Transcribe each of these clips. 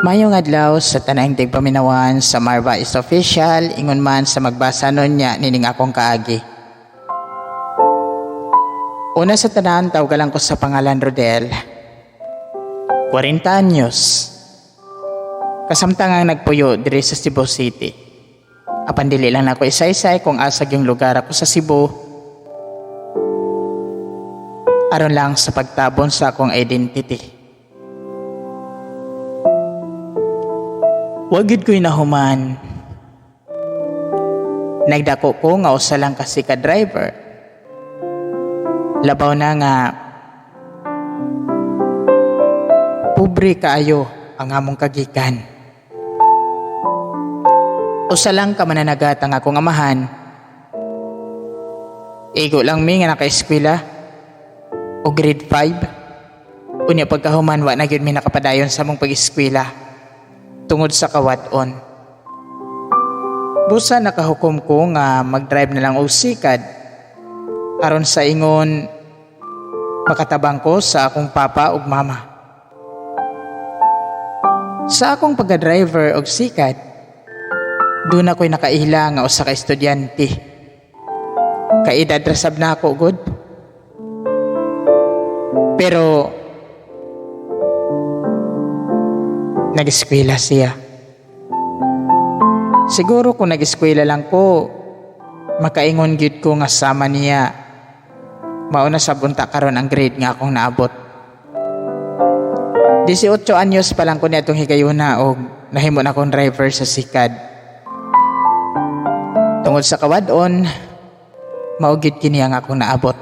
Mayong adlaw sa tanang tigpaminawan sa Marva is Official, ingon man sa magbasa nun niya nining akong kaagi. Una sa tanan, tawgalan ko sa pangalan Rodel. 40 anyos. Kasamtang ang nagpuyo diri sa Cebu City. Apan dili lang nako isaysay kung asa gyung lugar ako sa Cebu. Aron lang sa pagtabon sa akong identity. Wa gyud ko'y nahuman. Nagdako ko nga usa lang kasi ka driver. Labaw na nga pobre kaayo ang among kagikan. Usa lang ka mananagat ang akong amahan. Igo lang mi nga naka-eskwela o grade 5. Unya pagkahuman wa na gyud mi nakapadayon sa among pag-eskwela tungod sa kawad-on. Busa nakahukom ko nga mag-drive na lang og sikad aron sa ingon makatabang ko sa akong papa ug mama. Sa akong pagka-driver og sikad, doon ako'y nakaila nga usa ka estudyante. Kaedad ra sab na ako gud. Pero nag-eskwela siya. Siguro kung nag-eskwela lang ko, makaingon gyud ko nga sama niya. Mauna sa bunta karon ang grade nga akong naabot. 18 anyos pa lang ko niya itong higayuna og nahimo na akong driver sa sikad. Tungod sa kawad-on, mao gyud kini ang akong naabot.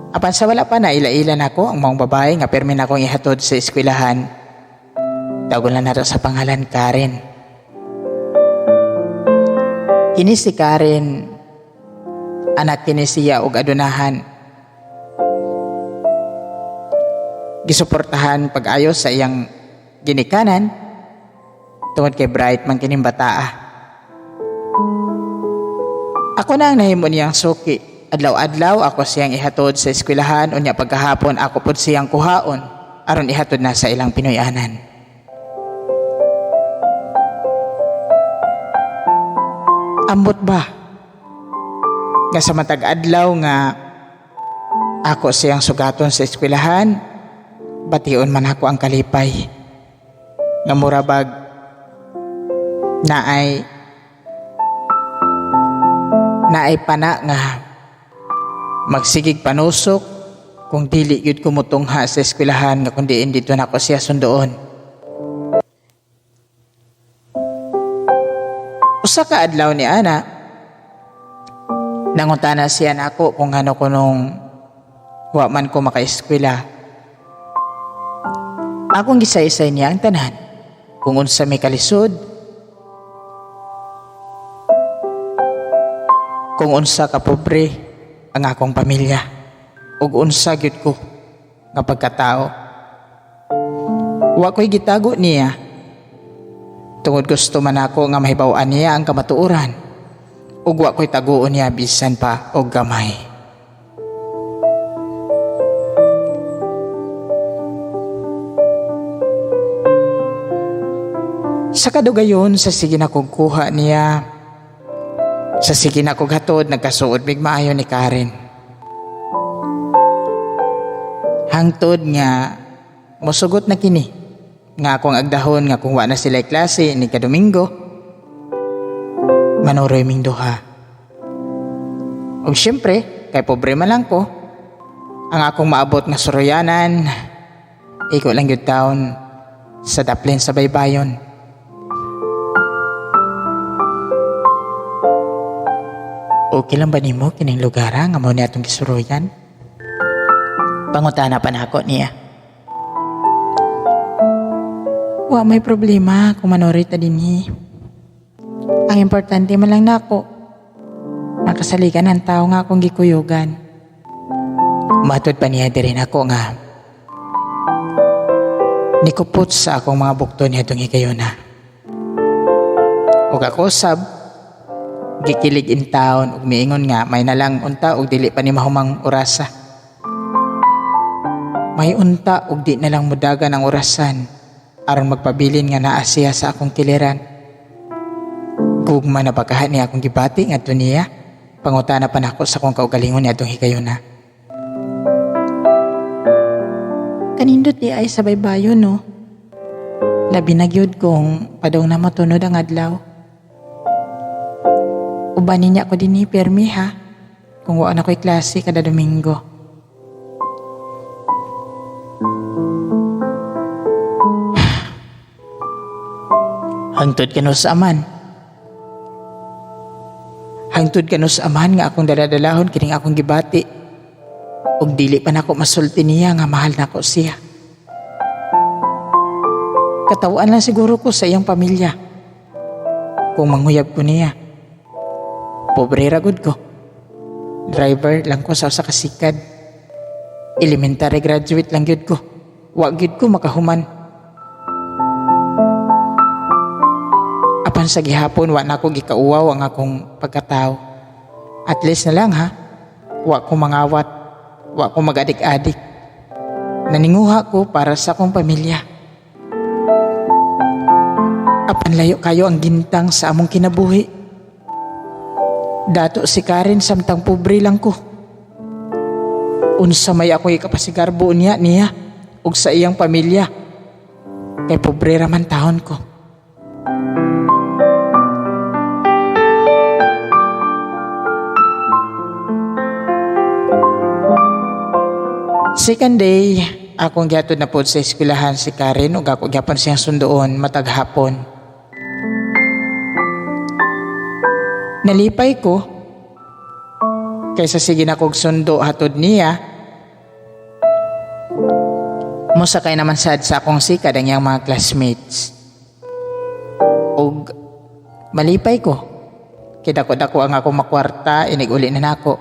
Apan sa wala pa na ila-ila nako ang maong babae nga pirmi na akong ihatod sa eskwelahan. Tawgon lang nato sa pangalan Karen. Kini si Karen, anak kini siya og adunahan. Gisuportahan pag-ayo sa iyang ginikanan tungod kay bright man kining bataa. Ako na ang nahimo niyang suki. Adlaw-adlaw ako siyang ihatod sa eskwelahan, unya pagkahapon ako pud siyang kuhaon aron ihatod na sa ilang Pinoy-anan. Ambot ba nga sa matag adlaw nga ako siyang sugaton sa eskwelahan, bation man ako ang kalipay nga mura bag naay pana nga magsigig panusok kung dili gyud ko motungha sa eskwelahan nga kundi didto nako siya sundoon. Usa ka adlaw ni ana, nangutana siya nako kung ano ko nung wa man ko makaeskwela. Akong gisaysay niya ang tanan kung unsa may kalisod, kung unsa ka pobre ang akong pamilya ug unsa gyud ko nga pagkatao. Wa ko'y gitago niya tungod gusto man ako nga mahibaw-an niya ang kamatuoran ug wa ko'y taguon niya bisan pa og gamay. Sa kadugayon sa sige na kog kuha niya, sa sige na kog hatod, nagkasuod mig maayo ni Karen. Hangtod nga mosugot na kini nga akong agdahon nga kung wa na sila klase ni kadomingo, manuroy ming duha. Og syempre, kay pobre man lang ko, ang akong maabot nga suroyanan, iko lang gyud taon sa daplin sa baybayon. Okay lang ba nimo kining lugar nga mao ni atong gisuroyan? Pangutana pa nako niya. Wa may problema kung manuroy ta dinhi. Ang importante man lang nako, makasaligan ang tao nga akong gikuyugan. Matod pa niya diri nako nga nikupot sa akong mga bukto niya itong higayuna. Ug ako sab gikilig in town ug miingon nga may nalang unta ug dili pa ni mahumang orasa. May unta og di na lang mudagan ang orasan aron magpabilin nga naa siya sa akong tiliran. Gugma na pagkaha niya akong gibati ngadto niya. Pangutana pa nako sa akong kaugalingon niadtong higayuna. Kanindot di ay sa baybayon, no? Labi na gyud kung padong na mo tunod ang adlaw. Uban niya ko dinhi permi ha, kung wa na ko'y klase kada Domingo. Hangtod kanus aman. Hangtod kanus aman nga akong daladalahon kining akong gibati. Ug dili pa nako masulti niya nga mahal nako siya. Katawaan lang siguro ko sa iyang pamilya. Kung manghuyab ko niya, pobre ra gud ko. Driver lang ko sa usa ka sikad. Elementary graduate lang gyud ko. Wa gyud ko makahuman. Apan sa gihapon wa nako gikauwaw ang akong pagkatao. At least na lang ha, wa ko mangawat, wa ko mag-adik-adik. Naninguha ko para sa akong pamilya. Apan layo kayo ang gintang sa among kinabuhi. Dato si Karen samtang pobre lang ko. Unsa may ako ikapasigarbo niya niya ug sa iyang pamilya. Kay pobre ra man tahon ko. Second day, akong gihatod na pod sa eskwelahan si Karen ug ako gyapon siyang sunduon matag hapon. Nalipay ko kaysa sige na kog sundo hatod niya. Mosakay naman sad sa akong sikad ang iyang mga classmates. Ug malipay ko. Kay dako-dako ang akong makwarta, inig-uli na nako.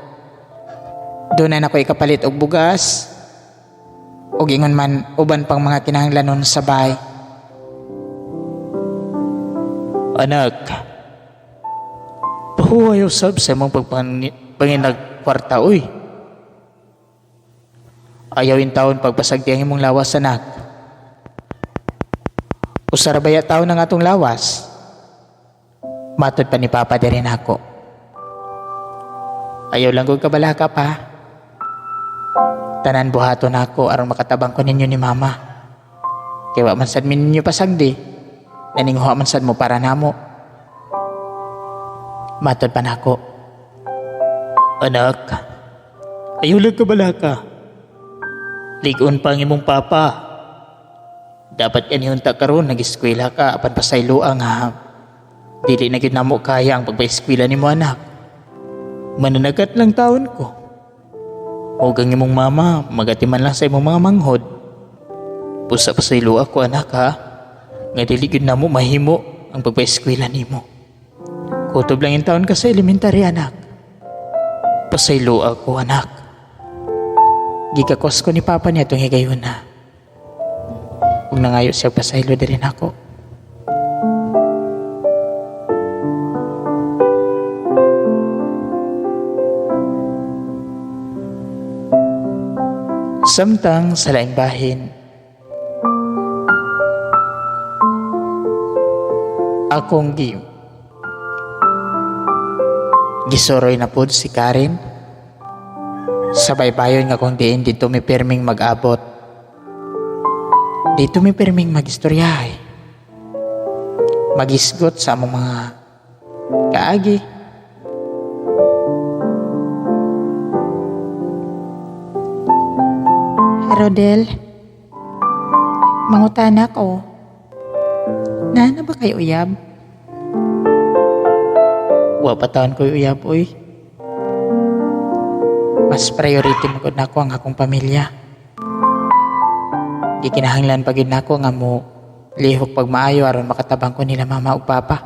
Doon na nako ikapalit og bugas ug ingon man uban pang mga kinahanglanon sa bahay. Anak, pahuway usab sa imong panginag kwarta, uy. Ayaw in taon pagpasagdi ang imong lawas, anak. Usa ra baya taon ang atong lawas? Matod pa ni Papa diri nako. Ayaw lang kog kabalaka pa. Tanan buhaton nako aron makatabang ko ninyo ni Mama. Kay wa man sad mi ninyo pasagdi. Naninguha man sad mo para namo. Matod pa nako. Anak, ayaw lang kabalaka. Ligon pa ang imong papa. Dapat kanihon ta karon nag-eskwela ka apan pasayloa nga dili na gyud namo kaya ang pagpa-eskwela nimo, anak. Mananagat lang taon ko. Og ang imong mama magatiman lang sa imong mga manghod. Busa pasayloa ko, anak, ha, nga dili gyud namo mahimo ang pagpa-eskwela nimo. Kutob lang in taon ka sa elementary, anak. Pasayloa ko, anak. Gikakos ko ni Papa niya itong higayon na. Ug nangayo siya pasaylo diri nako. Samtang sa laing bahin, akong gisoroy na pod si Karen. Sa baybayon nga kung diin dito mi pirming mag-abot. Dito mi pirming magistoryahay. Magisgot sa among mga kaagi. Rodel, mangutana ko. Naa na ba kay uyab? Wa pa taon ko'y uyab, uy. Mas priority mo gud nako ang akong pamilya. Gikinahanglan pa gyud nako nga mo lihok pag maayo aron makatabang ko nila mama ug papa.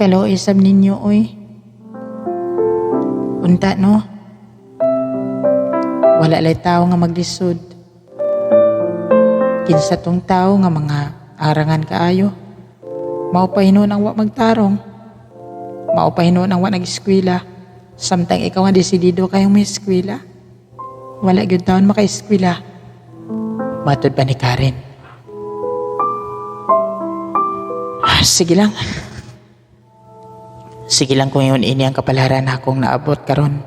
Kaluoy sab ninyo, uy. Unta no. Wala lay tao nga maglisod. Kinsa tong tao nga mga arangan kaayo. Mao pa hinuon ang wa magtarong. Mao pa hinuon ang wa nag-eskwela. Samtang ikaw nga desidido kayong may eskwela. Wala gyud taon maka-eskwela. Matod pa ni Karen. Ah, sige lang. Sige lang kung yun ini ang kapalaran akong naabot karon.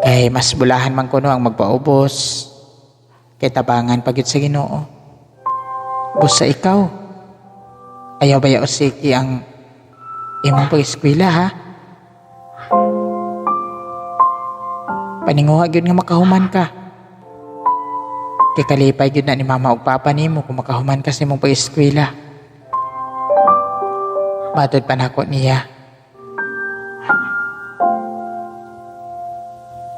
Kay mas bulahan man kuno ang magpaubos kay tabangan pa gyud sa Ginoo. Busa ikaw, ayaw baya usiki ang imong pag-eskwela ha? Paninguha gyud nga makahuman ka. Kay kalipay gyud na ni mama ug papa nimo kung makahuman ka sa imong pag-eskwela. Matod pa nako niya.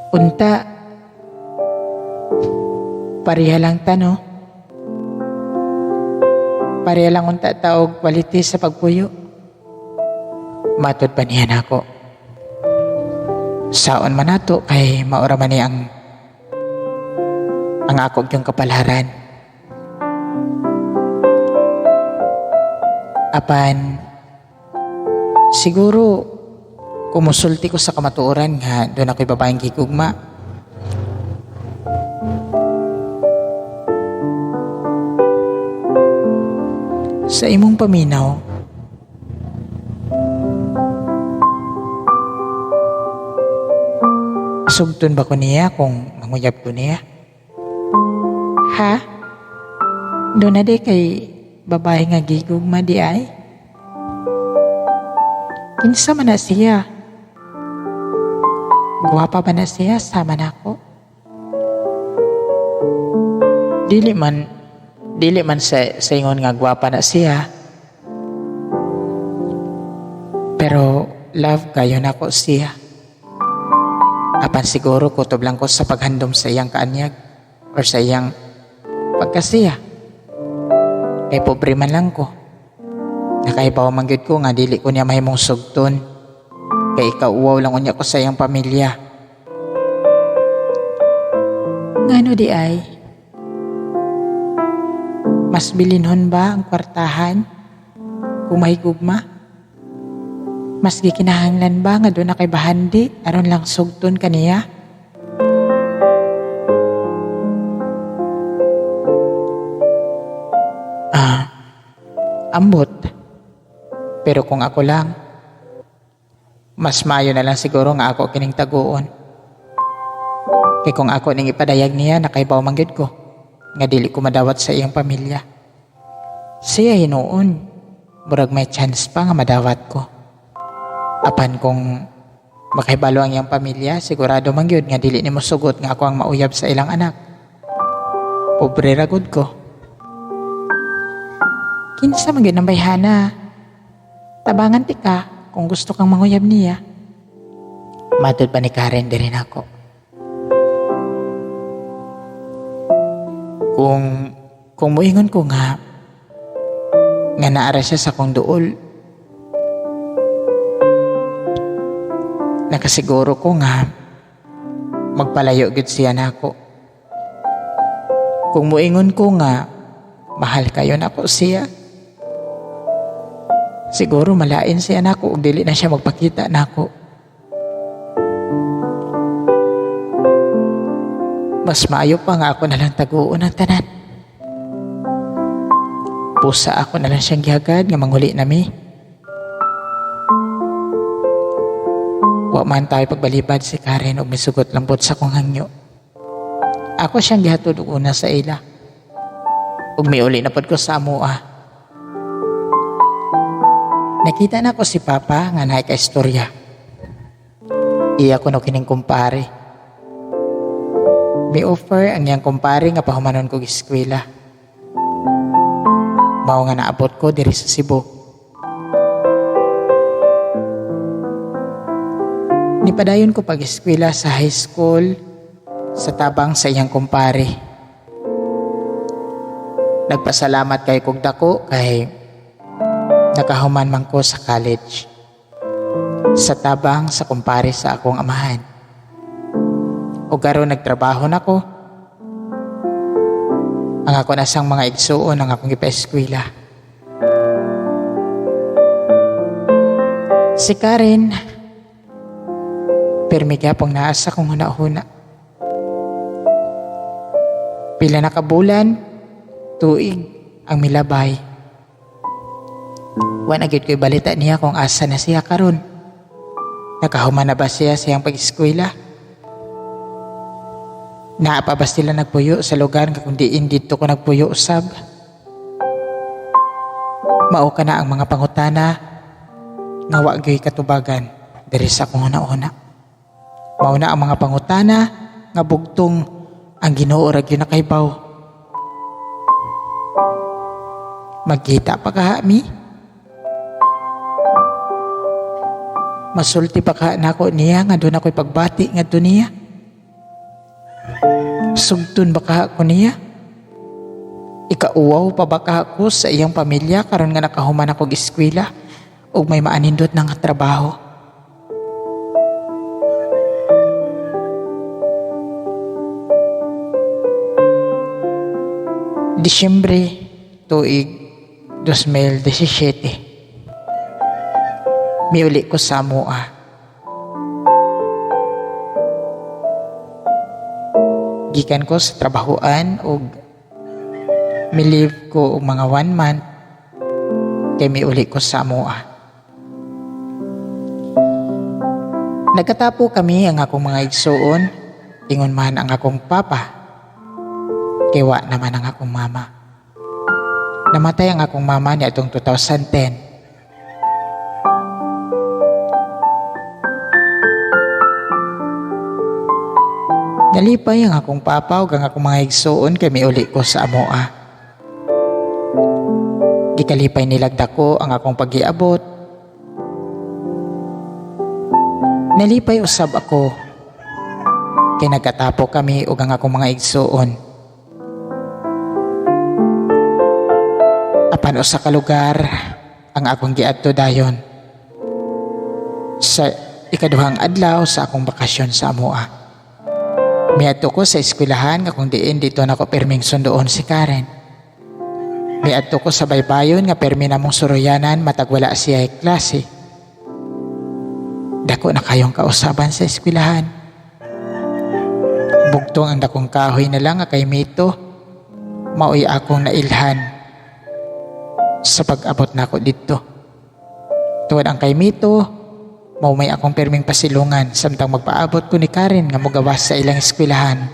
Unta, pareha lang ta, no? Pareha lang unta ta og quality sa pagpuyo. Matod pa niya nako. Saon man nato kay maura man ni ang ako yung kapalaran. Apan siguro kumusulti ko sa kamatuoran nga doon ako'y babaeng gigugma. Sa imong paminaw, sugton ba ko niya kung manguyab ko niya? Ha? Doon na di kay babae nga gigugma di ay? Kinsa man na siya? Gwapa ba na siya? Sama na ako? Dili man sa ingon nga gwapa na siya. Pero love kayo na ko siya. Apan siguro kutob lang ko sa paghandom sa iyang kaanyag or sa iyang pagkasiya. Kay pobre man lang ko. Nakaibaw man gyud ko nga dili ko niya mahimong sugton. Kay ikaw uwaw lang unya ko sa iyang pamilya. Ngano di ay? Mas bilinhon ba ang kwartahan kung mahigugma? Mas gikinahanglan ba nga doon na kay bahandi aron lang sugton kaniya? Ambot. Pero kung ako lang, mas maayo na lang siguro nga ako kining taguon. Kay kung ako ning ipadayag niya, nakaibaw man gyud ko nga dili ko madawat sa iyang pamilya. Siya hinuon, murag may chance pa nga madawat ko. Apan kung makahibalo ang iyang pamilya, sigurado man gyud nga dili nimo sugot nga ako ang mauyab sa ilang anak. Pobre ra gud ko. Kinsa man gyud ang bayhana? Tabangan ti ka kung gusto kang manguyab niya. Matod pa ni Karen diri nako. Kung moingon ko nga naara siya sa akong duol, nakasiguro ko nga magpalayo gid siya nako. Kung moingon ko nga mahal kayo nako siya, siguro malain siya nako ug dili na siya magpakita nako. Mas maayo pa nga ako nalang taguon ang tanan. Pusa ako nalang siyang gihagad nga manghuli nami. Wa man tayo pagbalibad si Karen og misugot lambot sa kong hangyo. Ako siyang gihatod og una sa ila. Ug miuli na pod ko sa amoa. Nakita na ko si Papa nga naay ka istorya. Iya ko no kining kumpare. May offer ang iyang kumpare nga pahumanon kog eskwela. Mao nga naabot ko diri sa Cebu. Nipadayon ko pag-eskwela sa high school sa tabang sa iyang kumpare. Nagpasalamat kay kog dako kay nakahuman man ko sa college. Sa tabang sa kumpare sa akong amahan. O karon nagtrabaho nako. Ang ako na sang mga igsuon ang akong gipa-eskwela. Si Karen, Pirmi gyapong naa sa akong huna-huna. Pila na ka bulan, tuig ang milabay. Wa na gyud ko'y balita niya kung asa na siya karon. Nakahuman na ba siya sa iyang pag-eskwela? Naa pa ba sila nagpuyo sa lugar nga kung diin didto ko nagpuyo usab? Mao kana ang mga pangutana nga wa gyoy katubagan diri sa akong huna-huna. Mao na ang mga pangutana nga bugtong ang Ginoo ra gyud nakahibaw. Magkita pa kaha mi? Masulti pa kaha nako niya nga doon ako'y pagbati ngadto niya? Sugton ba kaha ko niya? Ikauwaw pa ba kaha ko sa iyang pamilya karon nga nakahuman akong eskwela ug may maanindot na nga trabaho? Disyembre tuig 2017. Miuli ko sa amoa. Gikan ko sa trabahoan ug mi-leave ko og mga 1 month kay miuli ko sa amoa. Nagkatapo kami ang akong mga igsuon, ingon man ang akong papa, kay wa naman ang akong mama. Namatay ang akong mama niadtong 2010. Nalipay ang akong papa ug ang akong mga igsuon kay miuli ko sa amoa. Gikalipay nilag dako ang akong pag-iabot. Nalipay usab ako kay nagkatapo kami ug ang akong mga igsuon. Apan usa ka lugar ang akong giadto dayon sa ikaduhang adlaw sa akong bakasyon sa amoa. Miadto ko sa eskwelahan nga kung diin dito nako perming sundoon si Karen. Miadto ko sa baybayon nga permi namong suruyanan matag wala siya klase. Dako na kayong kausaban sa eskwelahan. Bugtong ang dakong kahoy na lang nga kay Mito, maoy akong nailhan sa pag-abot nako didto. Tuod ang kay Mito, mao may akong perming pasilungan samtang magpaabot ko ni Karen nga mogawas sa ilang eskwelahan.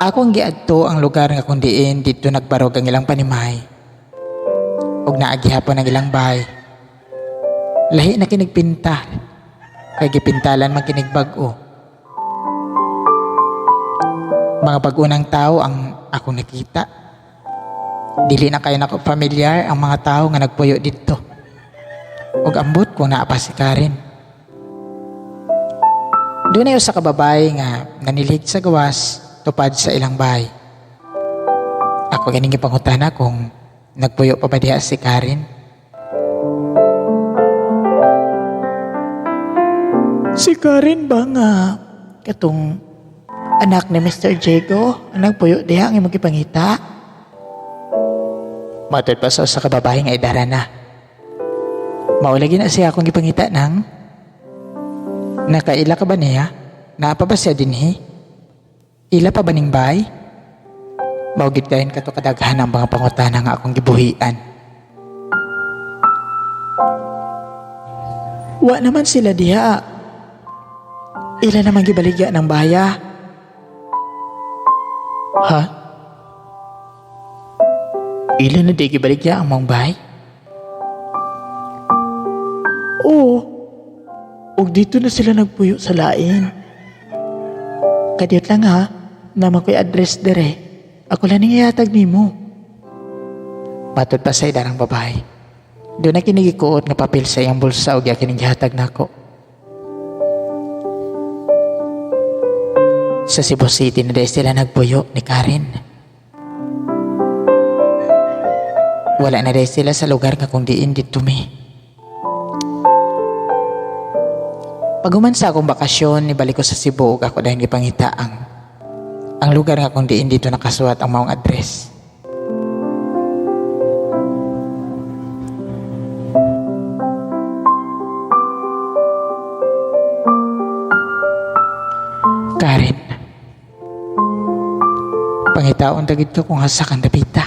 Akong giadto ang lugar nga kung diin didto nagbarog ang ilang panimay ug naa gihapon ang ilang bahay. Lahi na kinigpinta kay gipintalan man kinig bag-o. Mga bag-o ng tao ang akong nakita. Dili na kayo nako familiar ang mga tao nga nagpuyo didto. Ug ambot kung naa pa si Karen. Dunay usa ka babae nga nanilhig sa gawas tupad sa ilang bahay. Ako ganing gipangutana kung nagpuyo pa ba diha si Karen. Si Karen ba nga katong anak ni Mister Diego ang nagpuyo diha ang imong gipangita? Matod pa sa usa ka babae nga idara na. Mao lagi na siya akong gipangita nang. Nakaila ka ba niya? Naa pa ba siya dinhi? Ila pa ba ning bay? Mao gid dayon kato kadaghan ang mga pangutana nga akong gibuhian. Wa naman sila diha. Ila naman gibaligya ng baya. Ha? Ila na di gibaligya ang mong bahay? Oo. Ug dito na sila nagpuyo sa lain. Kadiyot lang ha, naman ko'y address dere. Ako lang ning ihatag nimo. Matod pa sa idarang babae. Doon na kinigikuot nga papel sa iyang bulsa ug iya kining gihatag nako. Sa Cebu City na dahil sila nagpuyo ni Karen. Wala na dahil sila sa lugar nga kung diin dito mi. Paghuman sa akong bakasyon, nibalik ko sa Cebu ug ako dahil gipangita ang lugar nga kung diin dito nakasuwat ang maong address. Pangitaon ta gid ka kung asa kang dapita.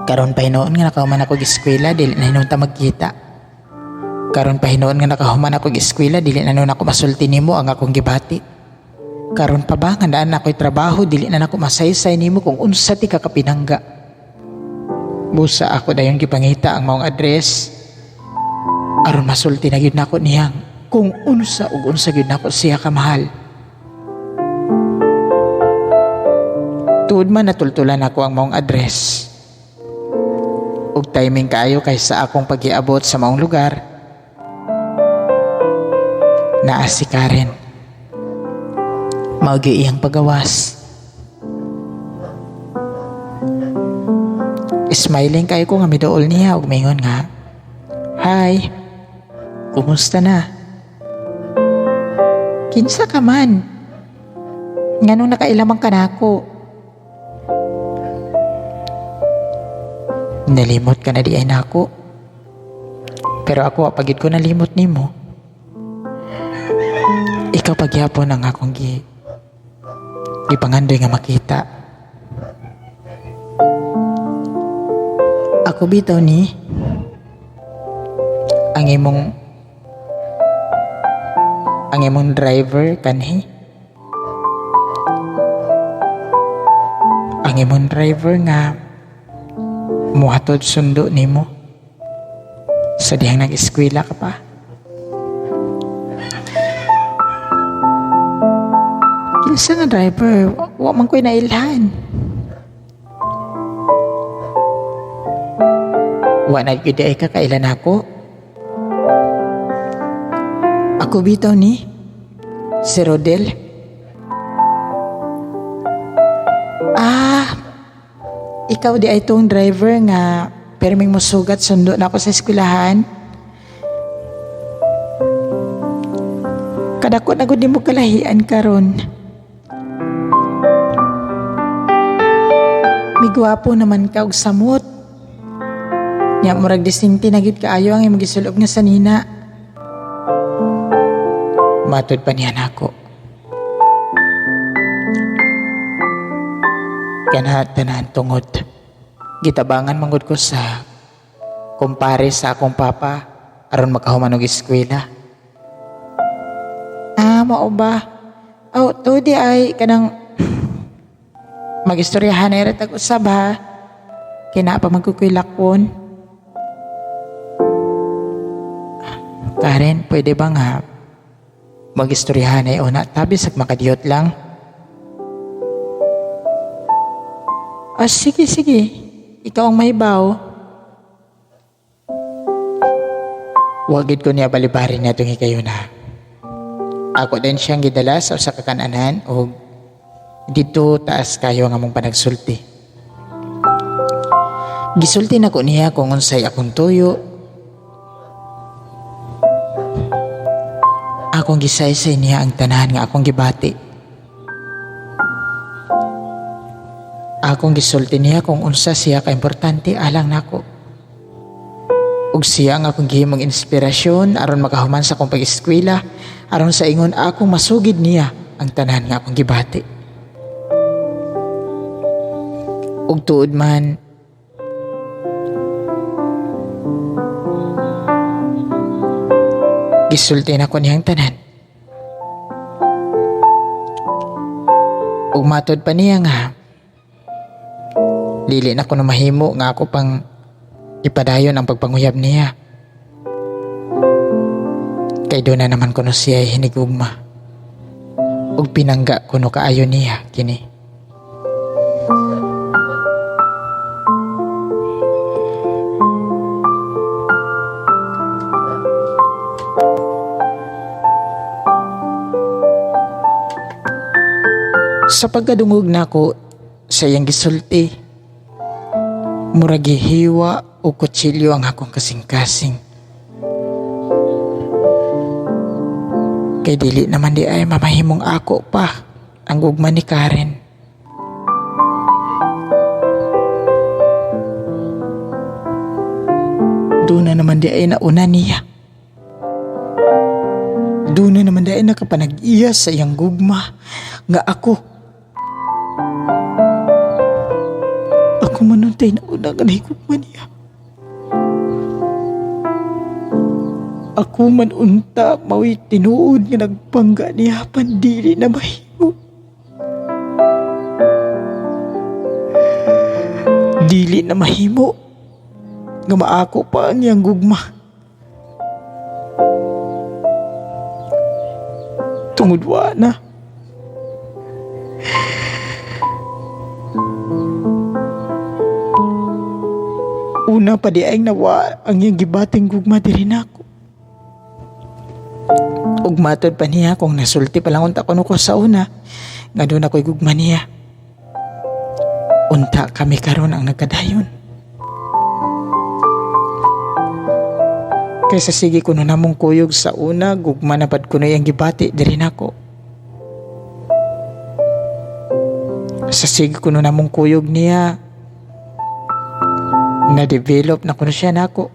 Karon pa hinuon nga nakahuman ako og eskwela, dili na hinuon ta magkita. Karon pa hinuon nga nakahuman ako og eskwela, dili na hinuon ako masulti nimo ang akong gibati. Karon pa ba nga naa na ako'y trabaho, dili na nako masaysay nimo kung unsa ti ka kapinangga. Busa ako dayon gipangita ang maong address aron masulti na gyud nako niyang kung unsa ug unsa gyud nako siya kamahal. Tuod man natultulan ako ang maong address. Ug timing kaayo kay sa akong pagiabot sa maong lugar, naa si Karen. Mao gyud iyang pagawas. Smiling kayo ko nga miduol niya ug mingon nga, "Hi, kumusta na?" "Kinsa ka man? Nganong nakailamang ka nako?" "Nalimot ka na di ay nako. Pero ako, pagid ko nalimot nimo. Ikaw pagyapon ang akong gipangandoy nga makita. Ako bitaw ni ang imong driver kanhi. Ang imong driver nga muhatod sundo nimo sa dihang nag-eskwela ka pa." "Kinsa nga driver? Wa man ko'y nailhan." "Wa na gyud ay ka kailan ako. Ako bitaw ni si Rodel." "Ah, ikaw di ay tong driver nga perming musugat sundo na ako sa eskwelahan. Kadako na gud nimo kalahian karon. Migwapo naman ka og samot. Nya murag disinti na gyud kaayo ang imong gisulob nga sanina." Matod pa niya nako. Kana tanan tungod gitabangan manggod ko sa kumpare sa akong papa aron makahuman og eskwela. "Ah, mao ba? Aw, to di ay kanang magistoryahan na ra tag usab ha. Kina pa magkukuylakon. Karen, pwede ba nga magistoryahan ay una tabi sag makadiyot lang?" "Ah, sige, sige. Ikaw ang mahibaw." Wagid ko niya balibarin niya itong hikayo na. Ako din siyang gidala sa usa ka kananan og dito taas kayo nga mong panagsulti. Gisulti na ko niya kung unsay akong tuyo. Akong gisaysay niya ang tanan nga akong gibati. Akong gisulti niya kung unsa siya kaimportante alang nako. Ug siya ang akong gihimong inspirasyon aron makahuman sa akong pag-eskwela, aron sa ingon akong masugid niya ang tanan nga akong gibati. Ug tuod man, gisulti na ko niyang tanan. Ug matod pa niya nga dili na ko na mahimo nga ako pang ipadayon ang pagpanguyab niya. Kay doon na naman kuno siya hinigugma. Ug pinangga kuno kaayo niya kini. Sa pagkadungog nako sa iyang gisulti, murag gihiwa o kutsilyo ang akong kasing-kasing. Kay dili naman di ay mamahimong ako pa ang gugma ni Karen. Doon na naman di ay nauna niya. Doon na naman di ay nakapanag-iya sa iyang gugma nga ako Ako man untay nauna nga nahigugma niya. Ako man unta mao'y tinuod nga nagpangga niya apan dili na mahimo. Dili na mahimo nga maako pa ang iyang gugma. Tungod wa na. Una pa di ay nawa ang iyang gibating gugma diri nako. Ug matod pa niya kung nasulti pa lang unta kuno ko sa una nga doon ako'y gugma niya. Unta kami karon ang nagkadayon. Kaysa sige kuno namong kuyog sa una, gugma na pad kuno iyang gibati diri nako. Sa sige kuno namong kuyog niya, na-develop na kuno siya nako.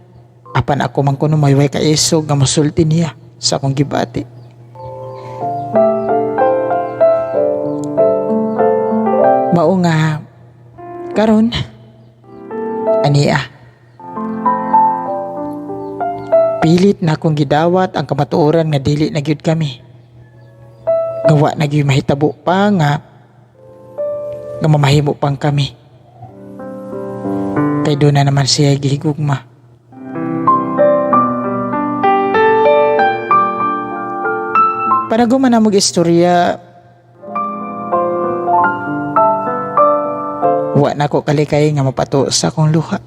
Apan ako man kuno mayway kaisog nga mosulti niya sa akong gibati. Mao nga karon ania pilit na akong gidawat ang kamatuoran nga dili na gyud kami. Gawa na gyud mahitabo pa nga mamahimo pang kami. Kay doon na naman siya gihigugma. Para guman na istorya, wa na ko kalikay nga mapato sa akong luha.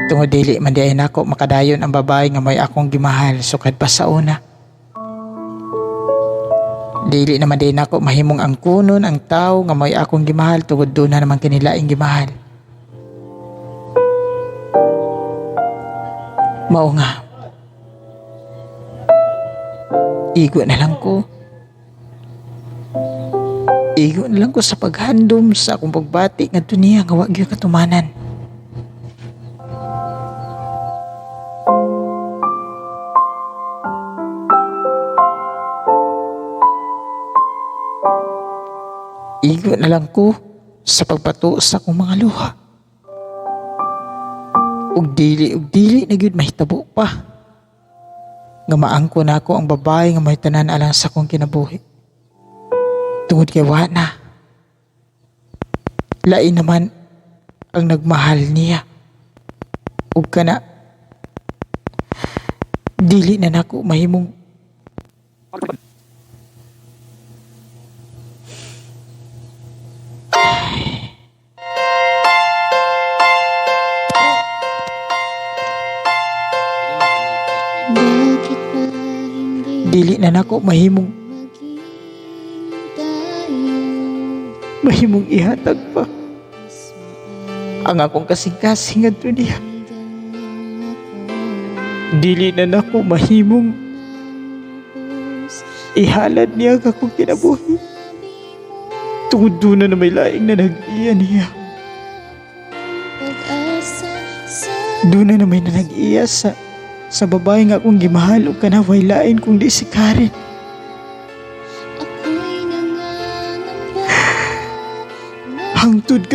Tungod dili man di ay nako makadayon ang babae nga may akong gimahal sukad pa sa una. Dili naman di nako mahimong angkunon ang tawo nga may akong gimahal tungod doon na naman kinilaing gimahal. Mao nga, igo na lang ko. Igo na lang ko sa paghandom sa akong pagbati ngadto niya nga wa gyud katumanan. Igo na lang ko sa pagpato sa akong mga luha. Ug dili na gyud mahitabo pa nga maangko na ako ang babae nga may tanan alang sa akong kinabuhi. Tungod kay wa na. Lain naman ang nagmahal niya. Ug kana dili na nako mahimong dili na nako mahimong ihatag pa ang akong kasing-kasing ngadto niya. Dili na nako mahimong ihalad niya ang akong kinabuhi. Tungod doon na may laing na nag-iya niya. Doon na may nag-iya sa babae nga akong gimahal o kanaway lain kung di si Karen. Hangtod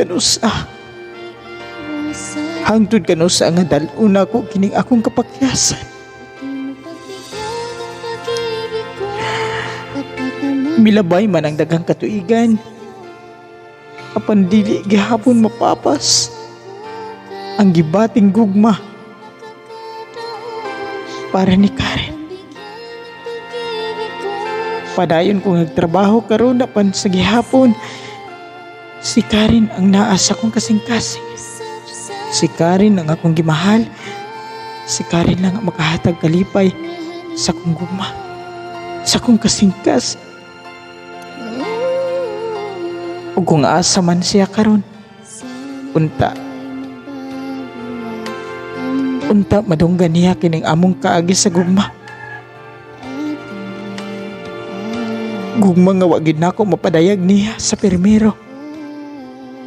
kanusa nga dal-on ako kining akong kapakyasan. Milabay man ang daghang katuigan, apan dili gihapon mapapas ang gibating gugma para ni Karen. Padayon kong nagtrabaho karon apan sa gihapon, si Karen ang naa sa akong kasing-kasing. Si Karen ang akong gimahal. Si Karen lang ang makahatag kalipay sa akong gugma, sa akong kasing-kasing. Ug kung asa man siya karon, unta madunggan niya kining among kaagi sa gugma. Gugma nga wa gid nako mapadayag niya sa permero.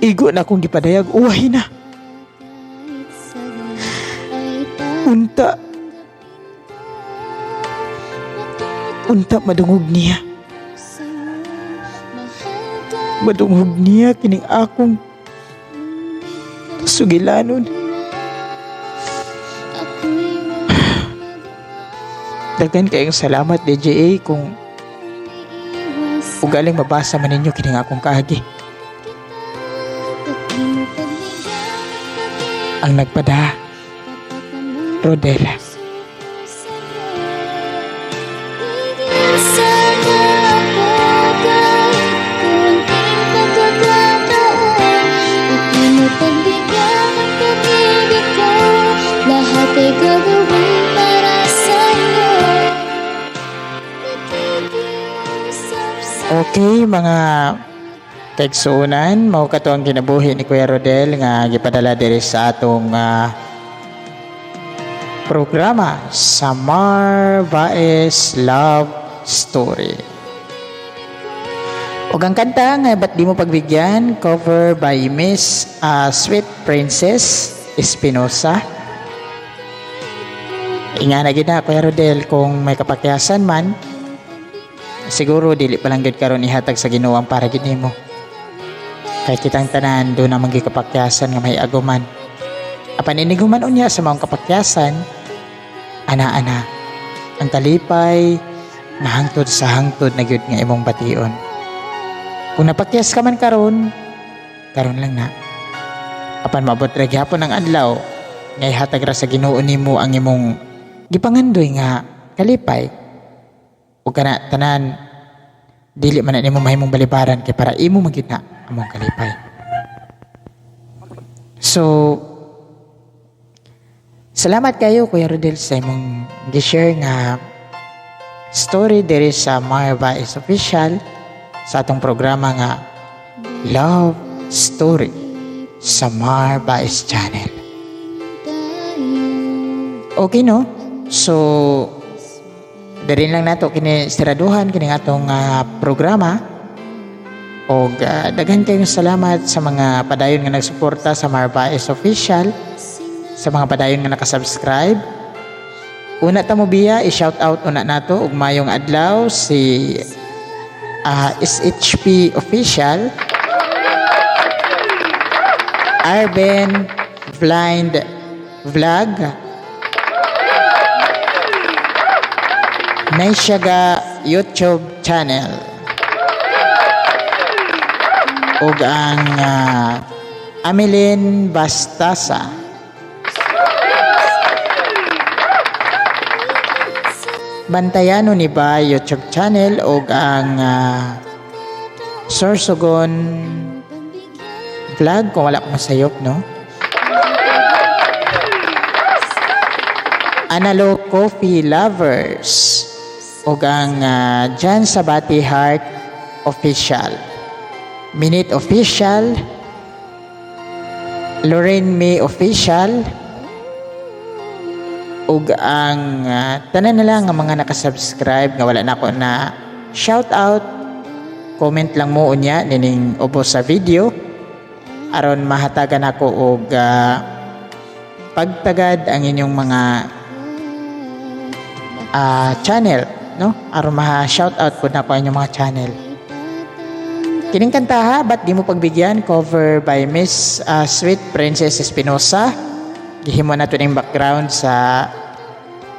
Igo na akong gipadayag, uwahi na. Unta madungog niya. Madungog niya kining akong Sugilanon. Daghan kayong salamat, DJA, kung ugaling mabasa man ninyo kining akong kaagi. Ang nagpada, Rodela. Sana ako kahit kunting pagkakataon at di mo pagbigyan ang pag-ibig ko. Lahat ay gagawin para sa'yo. Nakikiusap sa Okay, mga kaigsuonan, mao kato ang kinabuhi ni Kuya Rodel nga gipadala diri sa atong programa sa Marbaez Love Story. Ug ang kanta nga "Ba't Di Mo Pagbigyan", cover by Miss Sweet Princess Espinosa. Ingana gid na, Kuya Rodel, kung may kapakyasan man, siguro dili pa lang gid karon ihatag sa Ginoo ang para gid nimo. Kay kitang tanan duna man kapakyasan nga may aguman. Apan inig human unya sa maong kapakyasan, ana-ana ang kalipay nga hangtod sa hangtod na gyud nga imong bation. Kung napakyas ka man karon, karon lang na. Apan maabot ra gihapon ang adlaw nga ihatag ra sa Ginoo nimo ang imong gipangandoy nga kalipay. Ug kana tanan dili man na nimo mahimong balibaran kay para imo man gyud na among kalipay. So salamat kayo, Kuya Rodel, sa imong gi-share nga story diri sa Marva is Official sa atong programa nga Love Story sa Marva is Channel. Okay, no? So diri lang nato kini siraduhan kini atong programa og daghan kayong salamat sa mga padayon nga nagsuporta sa Marva is Official, sa mga padayon nga nakasubscribe. Una ta mo biya, i-shout out una nato og mayong adlaw si SHP Official, Arben Blind Vlog, Naisyaga YouTube channel ug ang Amelin Bastasa. Bantayano ni ba YouTube channel ug ang Sorsogon Vlog, kung wala ko masayop, no? Analog Coffee Lovers ug ang Jan Sabati Heart Official, Minute Official, Lorraine May Official ug ang tanan na lang nga mga nakasubscribe nga wala na ako na shout out. Comment lang mo unya nining ubos sa video aron mahatagan ako og pagtagad ang inyong mga channel, no, aron ma shout out pud nako ang inyong mga channel. Kining kantaha, "Ba't Di Mo Pagbigyan", cover by Miss Sweet Princess Espinosa, gihimo nato ning background sa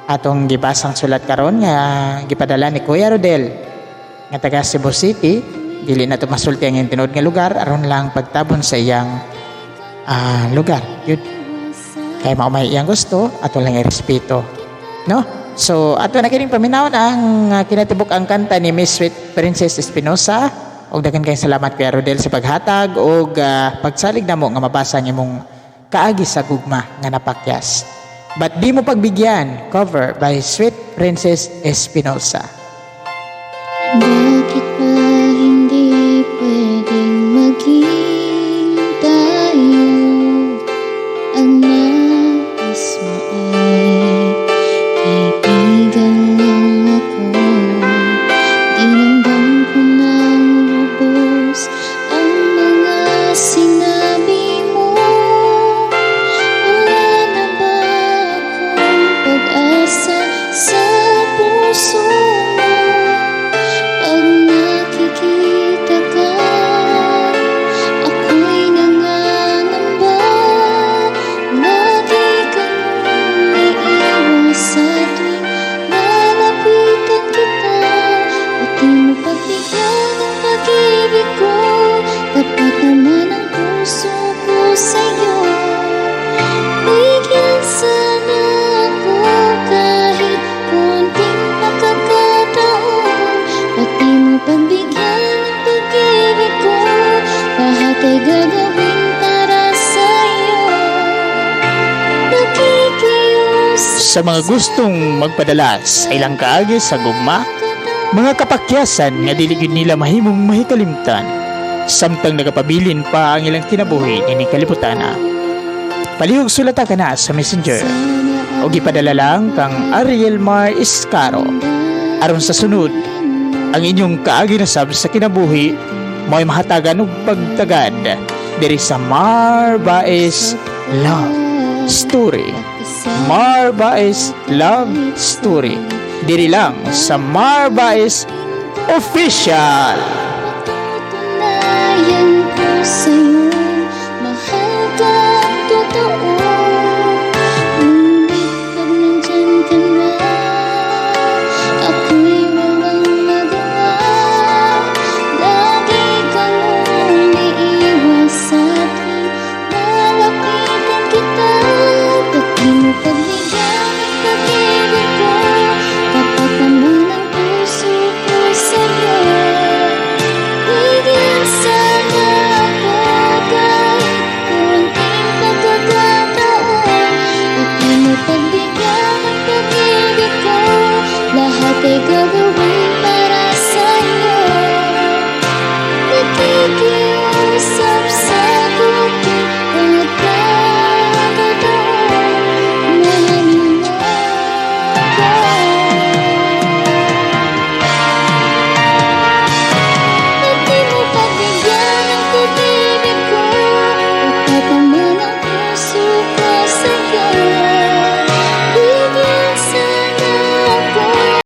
atong gibasang sulat karon nga gipadala ni Kuya Rodel nga taga Cebu City. Dili na to masulti ang iyang tinuod nga lugar aron lang pagtabon sa iyang lugar yun, kay mao may iyang gusto, ato lang irespeto, no? So ato na kining paminawon ang kinatibuk ang kanta ni Miss Sweet Princess Espinosa ug daghan kayong salamat, Kuya Rodel, sa paghatag ug pagsalig namo nga mabasa ang imong kaagi sa gugma nga napakyas. "Ba't Di Mo Pagbigyan", cover by Sweet Princess Espinosa. Bakit ba hindi pwedeng maging tayo? Ang nais mo ay kaibigan lang ako. Dinamdam ko ng lubos ang mga sinabi mo. Wala na ba akong pag-asa sa puso mo? Sa mga gustong magpadala sa ilang kaagi sa gugma, mga kapakyasan nga dili gyud nila mahimong mahikalimtan samtang nagapabilin pa ang ilang kinabuhi nining kalibutana. Palihog sulata ka na sa Messenger o gipadala lang kang Ariel Mar Iscaro aron sa sunod ang inyong kaagi na sab sa kinabuhi mo'y mahatagan og pagtagad diri sa Marbaes Love Story. Marbaes Love Story. Diri lang sa Marbaes Official. Patutunayan ko sa'yo.